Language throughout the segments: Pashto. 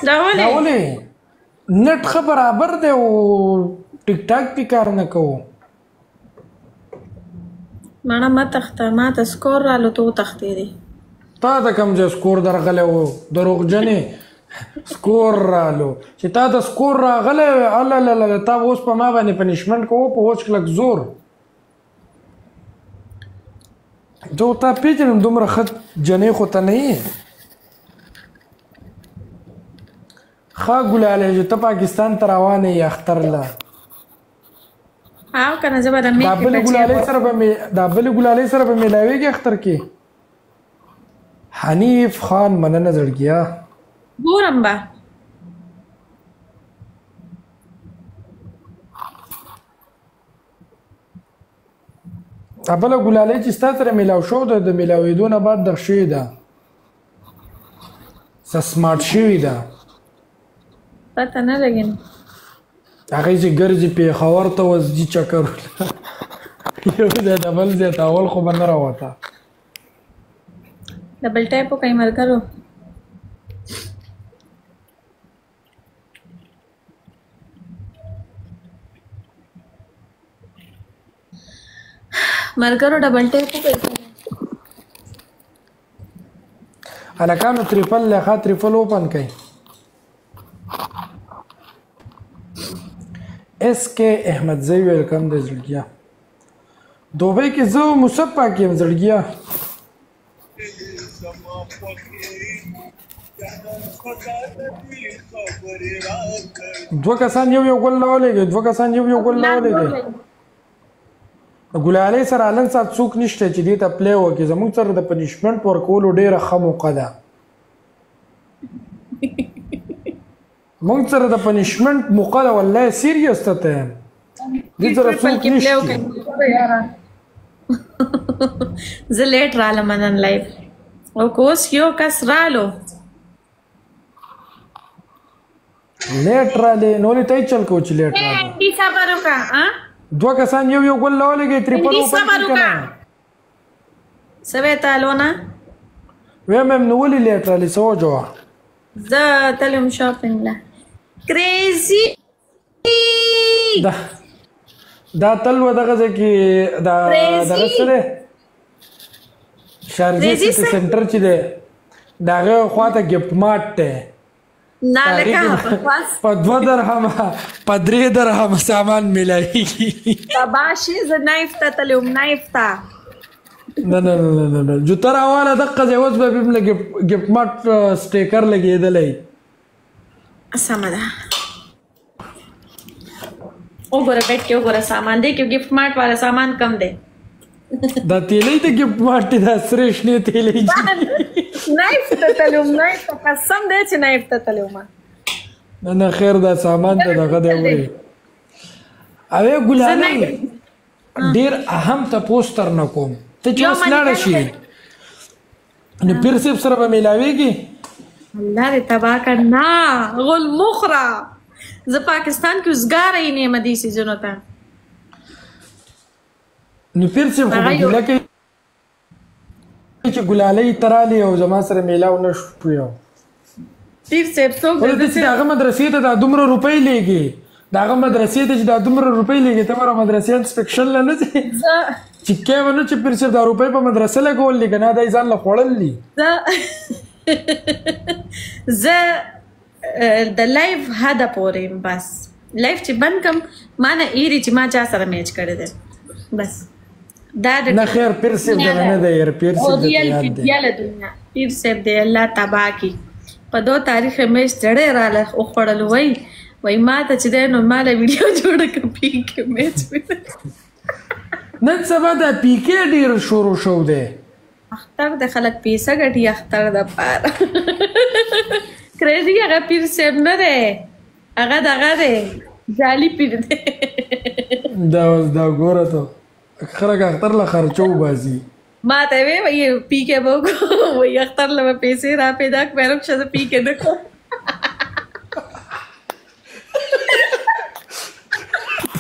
دا دا ولې؟ ولې نت ښه برابر دی او ټیک ټاک پې کار نه کوو. مڼه مه تخته، ما ته سکور رالو ته وتښتېدې. تا ته کوم ځای سکور درغلی و؟ دروغجنې، سکور رالو چې تا ته سکور راغلی وی، الله لا تا به اوس په ما باندې پنشمنټ کوو په وچ کلک زور. زه خو تا پېژنم، دومره ښه جنۍ خو ته نه یې. ښه ګلالی چې ته پاکستان ته روانه یې اختر له. او کنه زه به د دا میکې بلې بچی ګلالۍ سره به مې، دا بلې ګلالۍ سره به میلاویږي اختر کې. حنیف خان مننه زړګیا. ګورم به. دا بله ګلالۍ چې ستا سره میلاو شو ده، د میلاوېدو نه بعد دغه شوې ده، څه سمارټ شوې ده. پته نه لګي. هغې چې ګرځي پېښور ته اوس ځي چکر یو ځای د بل ځای ته، اول خو به نه راوته. ډبل ټیپ وکړئ ملګرو. ملګرو ډبل ټیپ وکړئ. هلکانو تریپل له ښه تریپل اوپن کړئ. اس کې احمد زی ویلکم دی زړګیا. دوبۍ کې زه مصب پاک یم زړګیا. دوه کسان یو یو ګل راولېږئ، دوه کسان یو یو ګل راولېږئ. ګلالۍ سره الن سات څوک نشته چې دې ته پلی وکړي. زموږ سره د پنشمنټ ورکولو ډېره ښه موقع ده. موږ سره د پنشمنټ موقع ده، والله سیریس ته ته یم. دې سره ټریپل څوک کې پلی نشته. وکړئ یاره. زه لیټ رالم نن لایف، او که اوس یو کس رالو. لیټ رالې نو ولې ته یې چل کوو چې لیټ رالې؟ انډي صبر وکړه. دوه کسان یو یو ګل راولېږئ، تریپل انډي اوپن صبر کړئ که وکړه. نه. څه وایې ته الونه؟ وایم یم نو ولې لیټ رالې، څه وجه وه؟ زه تلم شاپینګ له. کریزي دا دا تل و دغه ځای کې دا دغه کریزي څه دی، شارجې کریزي سټي څه سنټر چې دی د هغه خواته ګفټ مارټ دی، نه په هغې لکه کې بکواس. په 2 درهمه په 3 درهمه سامان میلاویږي. تباشي زه نایف ته تلم، نایف ته. نه نه نه نه نه، جوته راواله دقه ځای، اوس به هم له ګفټ مارټ سټیکر لګېدلی. سمه ده. وګوره بیټ کې وګوره سامان دی کې ګفټ مارټ والا سامان کم دی. دا تیلې د ګفټ مارټ دی، دا سرې شنې تیلې چې نایف ته تلم، نایف ته، قسم دی چې نایف ته تلم. نه نه خیر، دا سامان ته دغه دی وړي. اوې زه ګلالۍ نایف ډیر اهم تپوس تر نه کوم، ته چې یو اوس لاړه ملګری شي نو پیر صاحب سره به میلاویږي؟ الله دې تباه کړ. نه غول مخره، زه پاکستان کې وزګاره یې نه یم دې سیزونو ته. نو پیر صاحب خو به هغه یو ګیله کوي چې ګلالۍ ته رالې او زما سره میلاو نه شوې. پیر صاحب څوک دی؟ ولې ته زه چې د هغه مدرسې ته دا دومره روپۍ لېږې، د هغه مدرسې ته چې دا دومره روپۍ لېږې، ته مره مدرسې انسپکشن له نه ځې؟ زه چې کې به نو چې پیر صاحب دا روپۍ په مدرسه لګول دي که نه دا یې ځان له خوړل دي؟ زه زه د لایف حد پورې یم، بس لایف چې بند کم ما نه ایری چې ما چا سره میچ کړی دی، بس دا د نه خیر، پیر صاحب دنیا د ده نه دی یار، پیر او صاحب د ته ریل یاد دی. فدیه له دنیا پیر صاحب دی الله تباه کی. په 2 تاریخ میچ زړه راله وخوړل. وای وای ما ته چې دی نو ما له ویډیو جوړه کړه پی کې میچ. نن سبا دا پیکې ډیر شروع شو دی. اختر د خلک پیسه ګټي اختر د پاره. کریزي هغه پیر صاحب نه دی، هغه دغه دی، جعلي پیر دی. دا اوس دا ګوره ته خلک اختر له خرچو باسي. ما ته وی وای پی کې به وکړو، وای اختر له به پیسې را پیدا کړم، رب شه زه پی کې نه کوم.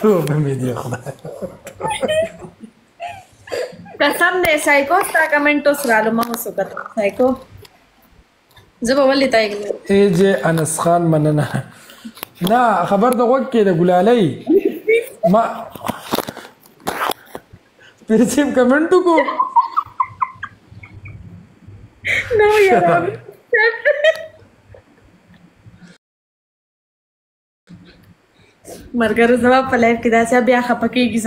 توبه مې دې خدای. قسم دی سایکو ستا کمنټ اوس رالو، ما اوس وکتل سایکو. زه به ولې تا اګنور ای جے انس خان مننه. نه خبر د غوږ کې د ګلالۍ ما پیر صاحب کمنټ وکړو. نه یاره، مرګرو، زما په لایف کې داسې بیا خپه کېږي.